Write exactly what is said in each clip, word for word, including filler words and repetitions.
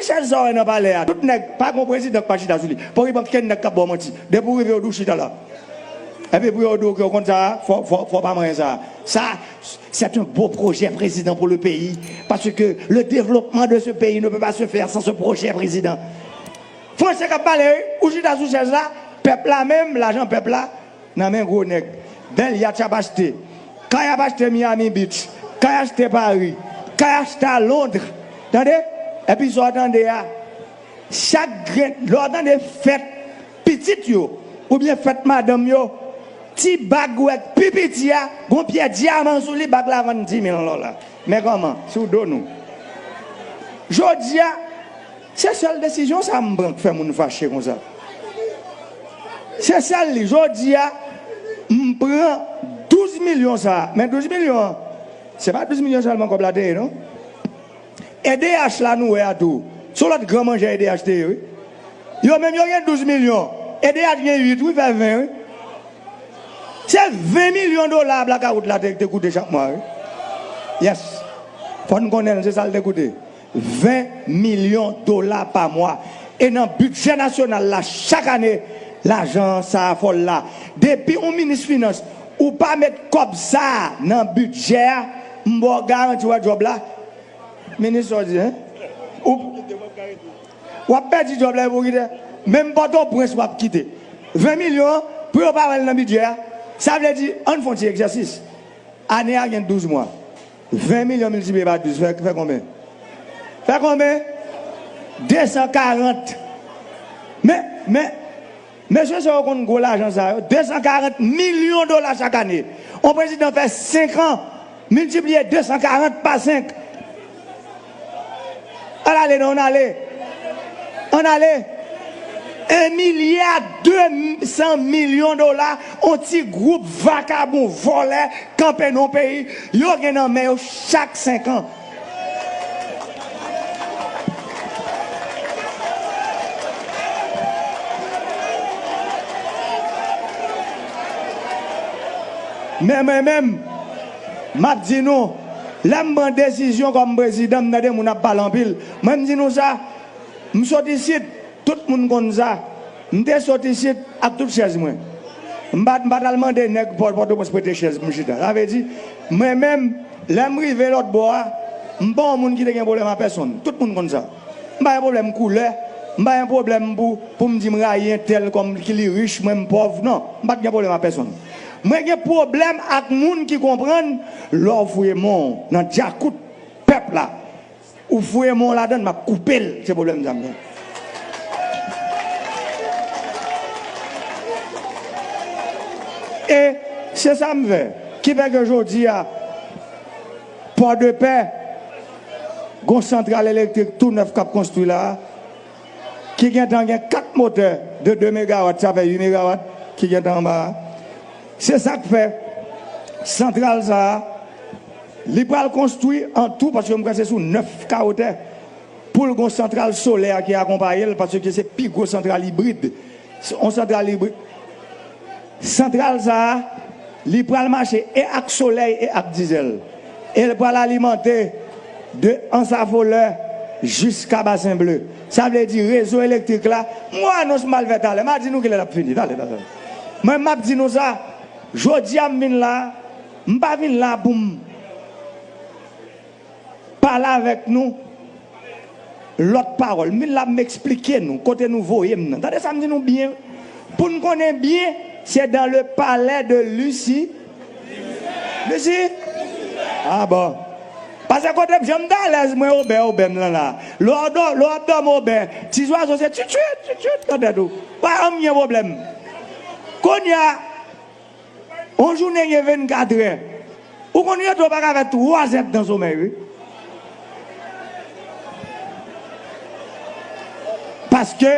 Chèz sa w wè nan palè a, tout nèg, pa gon prezidan k pa chita sou li. Pòkipè, okenn nèg k ap ba w manti. Depi w rive, yo di w chita la. Epi pou yo di w ke w konn sa a, fò, fò, fò w pa manyen sa a. Sa, c'est un beau projet, président, pour le pays. Parce que le développement de ce pays ne peut pas se faire sans ce projet, président. Franse k ap pale, wi. Ou chita sou chèz la, pèp la menm, lajan pèp la, nan men gwo nèg. Bèl yat y ap achte. Kay y ap achte Miami Beach. Kay achte Paris. Kay achte a Londres. Tande? Epi sa w tande a, chak grenn, lè w tande fèt pitit yo, oubyen fèt madanm yo, ti bag ou wè k pi piti a, gon pyè dyaman sou li, bag la vann dis mil dola. Men kòman? Sou do nou. Jodi a, se sèl desizyon sa a m pran k fè moun fache konsa. Se sèl li. Jodi a, m pran douz milyon sa a. Men douz milyon an, se pa douz milyon sèlman kòb la te ye, non? E D H la nou wè a tou. Se yon lòt gran manjè E D H te ye, wi. Yo menm yo gen douz milyon. E D H gen uit, wi, fè ven, wi. Se ven milyon dola blakawout la te, te koute chak mwa, wi. Yes. Fò n konnen l, se sa l te koute. Ven milyon dola pa mwa. E nan bidjè nasyonal la, chak ane, lajan sa a fòl la. Depi yon minis finans, ou pa met kòb sa a nan bidjè a, m ba w garanti, w wè djòb la. Minis sa w di, en? Ou, w ap pèdi djòb la epi w kite. Menm Pòtoprens w ap kite. Ven milyon an, pou yo pa wè l nan bidjè a, sa vle di, ann fè yon ti egzèsis. Ane a gen douz mwa. Ven milyon miltipliye pa douz, fè, fè konbyen? Fè konbyen? De san karant. Men, men, mesye sa yo konn gwo lajan sa yo. De san karant milyon dola chak ane. On prezidan fè senk an, miltipliye de san karant pa senk. Ann ale non, ann ale. Ann ale. En milya de san milyon dola, on ti gwoup vakabon vòlè kanpe nan yon peyi, yo gen nan men yo chak senk an. Men mwen menm, m ap di nou, lè m pran desizyon kòm prezidan, m tande moun ap pale anpil. Mwen, m di nou sa, m sot isit, tout moun konn sa. M te sot isit ak tout chèz mwen. M pa, m pa t al mande nèg Pò-, Pòtoprens prete chèz pou m chita. Sa vle di, mwen menm, lè m rive lòt bò a, m pa yon moun ki te gen pwoblèm a pèsonn. Tout moun konn sa. M pa gen pwoblèm koulè. M pa gen pwoblèm pou, pou m di m rayi entèl kòm ki li rich, mwen m pòv. Non, m pa t gen pwoblèm a pèsonn. Mwen gen pwoblèm ak moun ki konprann lè w fouye men w nan djakout pèp la. Ou fouye men w ladann, m ap koupe l. Se pwoblèm sa m gen. E se sa m fè. Ki fè ke jodi a, Pòdepè, gon santral elektrik tou nèf k ap konstwi la a, ki gentan gen kat motè de de megawat, sa fè uit megawat ki gentan anba a. Se sa k fè santral sa a, li pral konstwi an tou, paske m kwè se sou nèf ka wotè, pou l gon santral solè ki akonpaye l, paske se pi gwo santral ibrid. Se yon santral ibrid. Santral sa a, li pral mache e ak solèy e ak dizèl. E l pral alimante de Ansafolè jiska Basen Ble. Sa vle di rezo elektrik la, m wè anons m al fè talè, m a di nou kilè l ap fini. Talè, talè. Mwen, m ap di nou sa, jodi a m vin la, m pa vin la pou m pale avèk nou lòt pawòl. M vin la pou m eksplike nou kote nou voye m nan. Tande sa m di nou byen. Pou n konnen byen, se dans le palais de Lucie. Lucie? Ah bon. Paske kote m, jan m t alèz, mwen, obè, obè m lan la. Lè w dò-, lè w ap dòmi obè, ti zwazo se tchitchit, tchitchit nan tèt ou. Pa anyen pwoblèm. Kounye a, yon jounen gen vennkatrè. Ou konn rete w pa ka fè twa zèdtan somèy, wi. Paske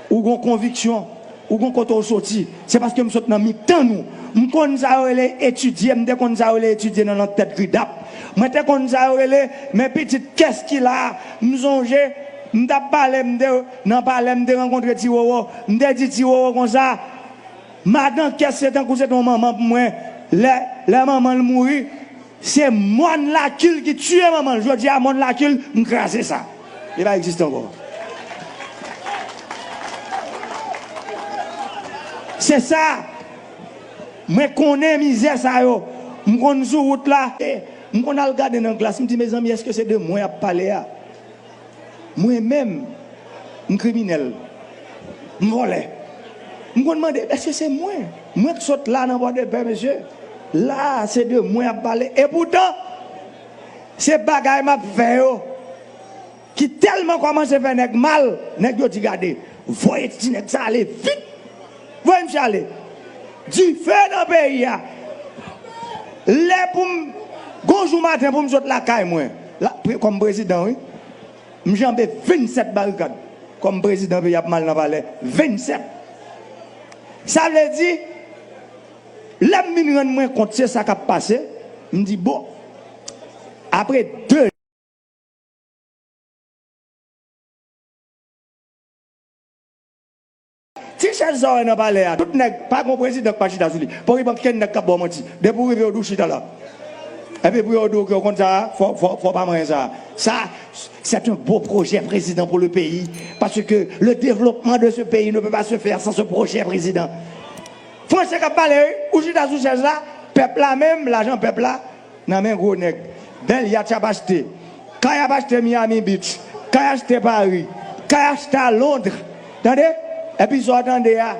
ou gon konviksyon, ou gon kote w soti. Se paske m sot nan mitan nou. M konn sa yo rele etidye, m te konn sa yo rele etidye nan, nan tèt gridap. Mwen te konn sa yo rele, men pitit kès ki la a. M sonje, m t ap pale, m te nan palè, m te rankontre Ti Wowo. M te di Ti Wowo konsa, madan kès se tankou se te yon manman pou mwen. Lè, lè manman l mouri, se mòn lakil ki tiye manman l. Jodi a, mòn lakil, m kraze sa. Li pa egziste ankò. Se sa. Mwen konnen mizè sa yo. M konn sou wout la. E m konn al gade nan glas, m di, mezanmi, èske se de mwen y ap pale a? Mwen menm, m kriminèl. M vòlè. M konn mande, èske se mwen? Mwen k sot la nan Pòdepè, mesye. La, se de mwen y ap pale. Epoutan, se bagay m ap fè yo ki tèlman kòmanse fè nèg mal, nèg yo di, gade, voye ti nèg sa ale vit. Voye misye ale. Dife nan peyi a. Lè pou m, gon jou maten pou m sot lakay mwen, la, pre-, kòm prezidan, wi, m janbe vennsèt barikad. Kòm prezidan peyi ap mal nan palè, vennsèt. Sa vle di, lè m vin rann mwen kont se sa k ap pase, m di, bon, apre de Ti chèz sa w wè nan palè a, tout nèg, pa gon prezidan k pa chita sou li. Pa gen okenn nèg k ap ba w manti. Depi w rive, yo di w chita la. Epi pou yo di w ke w konn sa, fò, fò, fò w pa manyen sa. Ça, c'est un beau projet, président, pour le pays. Parce que le développement de ce pays ne peut pas se faire sans ce projet, président. Franse k ap pale, wi. Ou chita sou chèz la, pèp la menm, lajan pèp la, nan men gwo nèg. Bèl yat y ap achte. Kay y ap achte Miami Beach. Kay achte Paris. Kay achte a Londres. Tande? Epi sa w tande a,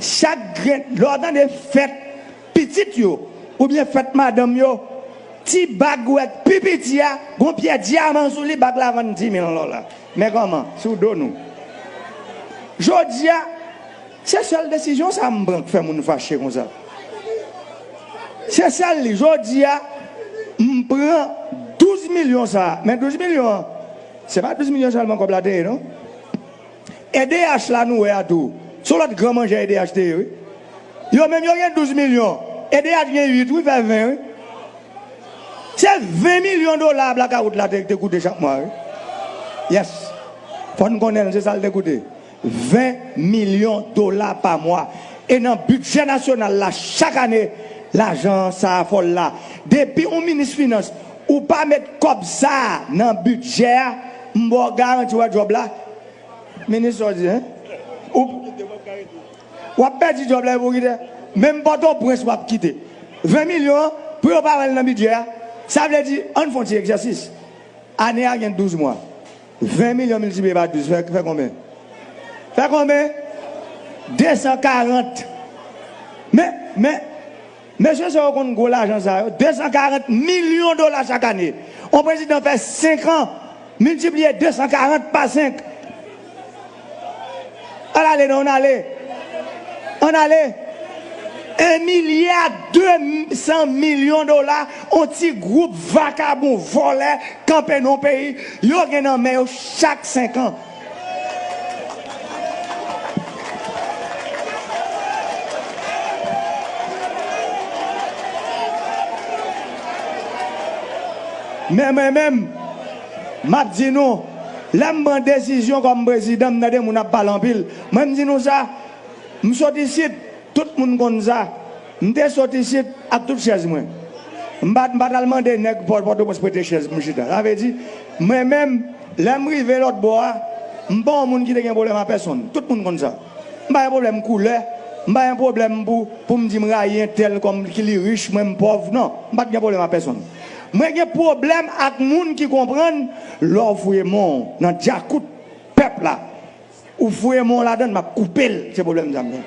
chak grenn, lè w tande fèt pitit yo, oubyen fèt madanm yo, ti bag ou wè k pi piti a, gon pyè dyaman sou li, bag la vann dis mil dola. Men kòman? Sou do nou. Jodi a, se sèl desizyon sa m pran k fè moun fache konsa. Se sèl li. Jodi a, m pran douz milyon sa a. Men douz milyon an, se pa douz milyon sèlman kòb la te ye, non. E D H la nou wè a tou. Se yon lòt gran manjè E D H te ye, wi. Yo menm yo gen douz milyon. E D H gen uit, wi, fè ven, wi. Se ven milyon dola blakawout la te, te koute chak mwa, wi. Yes. Fò n konnen l, se sa l te koute. Ven milyon dola pa mwa. E nan bidjè nasyonal la, chak ane, lajan sa a fò l la. Depi yon minis finans, ou pa met kòb sa a nan bidjè a, m ba w garanti w wè djòb la. Minis sa w di, en? Ou, w ap pèdi djòb la epi w kite. Menm Pòtoprens w ap kite. Ven milyon an, pou yo pa wè l nan bidjè a, sa vle di, ann fè yon ti egzèsis. Ane a gen douz mwa. Ven milyon miltipliye pa douz, fè, fè konbyen? Fè konbyen? De san karant. Men, men, mesye sa yo konn gwo lajan sa yo. De san karant milyon dola chak ane. Yon prezidan fè senk an, miltipliye de san karant pa senk. Ann ale, non, ann ale. Ann ale. Un milliard deux cents millions dola, yon ti gwoup vakabon, vòlè, kanpe nan yon peyi, yo gen nan men yo chak senk an. Men mwen menm, m ap di nou, lè m pran desizyon kòm prezidan, m tande moun ap pale anpil. Mwen, m di nou sa, m sot isit, tout moun konn sa. M te sot isit ak tout chèz mwen. M pa, m pa t al mande nèg Pò-, Pòtoprens prete chèz pou m chita. Sa vle di, mwen menm, lè m rive lòt bò a, m pa yon moun ki te gen pwoblèm a pèsonn. Tout moun konn sa. M pa gen pwoblèm koulè, m pa gen pwoblèm pou, pou m di m rayi entèl kòm ki li rich, mwen m pòv. Non, m pa t gen pwoblèm a pèsonn. Mwen gen pwoblèm ak moun ki konprann lè w fouye men w nan djakout pèp la. Ou fouye men w ladan l, m ap koupe l. Se pwoblèm sa m gen.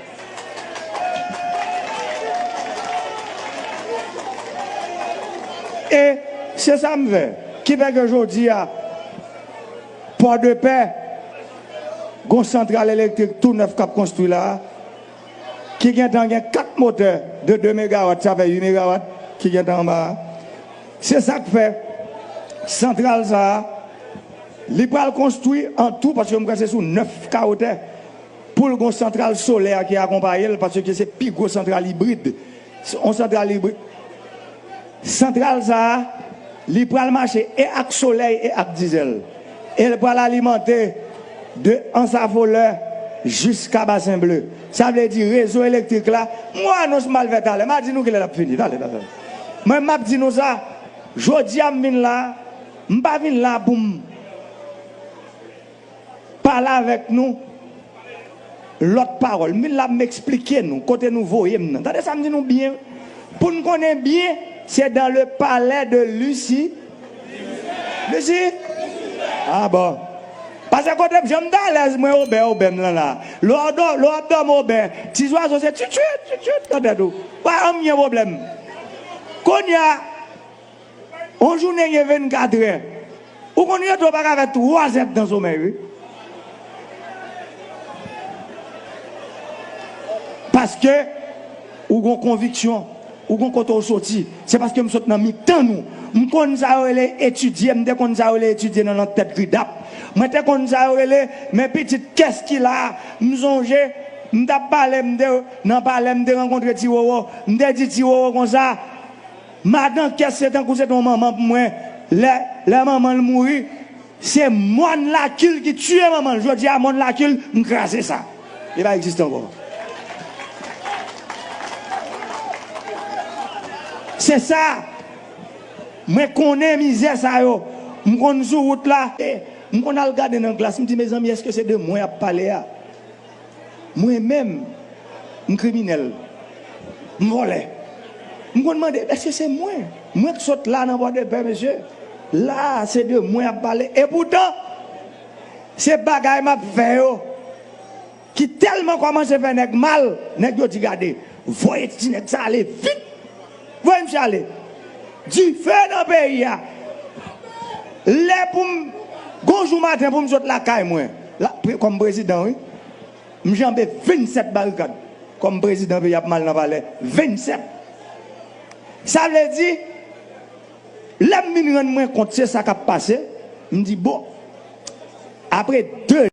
E se sa m fè. Ki fè ke jodi a, Pòdepè, gon santral elektrik tou nèf k ap konstwi la a, ki gentan gen kat motè de de megawat, sa fè uit megawat ki gentan anba a. Se sa k fè santral sa a, li pral konstwi an tou, paske m kwè se sou nèf kawo tè, pou l gon santral solè ki akonpaye l, paske se pi gwo santral ibrid. Se yon santral ibrid. Santral sa a, li pral mache e ak solèy e ak dizèl. E l pral alimante de Ansafolè jiska Basen Ble. Sa vle di rezo elektrik la, m wè anons m al fè talè, m a di nou kilè l ap fini. Talè, talè. Mwen, m ap di nou sa, jodi a m vin la, m pa vin la pou m pale avèk nou lòt pawòl. M vin la, m eksplike nou kote nou voye m nan. Tande sa m di nou byen. Pou n konnen byen, se dans le palais de Lucie. Lucie? Ah bon. Paske kote m, jan m t alèz, mwen obè, obè m lan la. Lè w ap dò-, lè w ap dòmi obè, ti zwazo se tchitchit, tchitchit nan tèt ou. Pa anyen pwoblèm. Kounye a, yon jounen gen vennkatrè. Ou konn rete w pa ka fè twa zèp nan somèy, wi. Paske ou gon konviksyon, ou gon kote w soti. Se paske m sot nan mitan nou. M konn sa yo rele etidye, m te konn sa yo rele etidye nan, nan tèt gridap. Mwen te konn sa yo rele, men pitit, kès ki la? M sonje, m t ap pale, m te nan palè, m te rankontre Ti Wowo. M te di Ti Wowo konsa, madan kès se tankou se te yon manman pou mwen. Lè, lè manman l mouri, se mòn lakil ki tiye manman l. Jodi a, mòn lakil, m kraze sa. Li pa egziste ankò. Se sa. Mwen konnen mizè sa yo. M konn sou wout la. E, m konn al gade nan glas. M di, mezanmi, èske se de mwen y ap pale a? Mwen menm, m kriminèl. M vòlè. M konn mande, èske se mwen? Mwen k sot la nan Pòdepè, mesye. La, se de mwen y ap pale. Epoutan, se bagay m ap fè yo ki tèlman kòmanse fè nèg mal, nèg yo di, gade, voye ti nèg sa ale vit. Voye misye ale. Dife nan peyi a. Lè pou m, gon jou maten pou m sot lakay mwen, la, pre-, kòm prezidan, wi. M janbe vennsèt barikad. Kòm prezidan, peyi ap mal nan palè. Vennsèt. Sa vle di, lè m vin rann mwen kont se sa k ap pase, m di, bon, apre de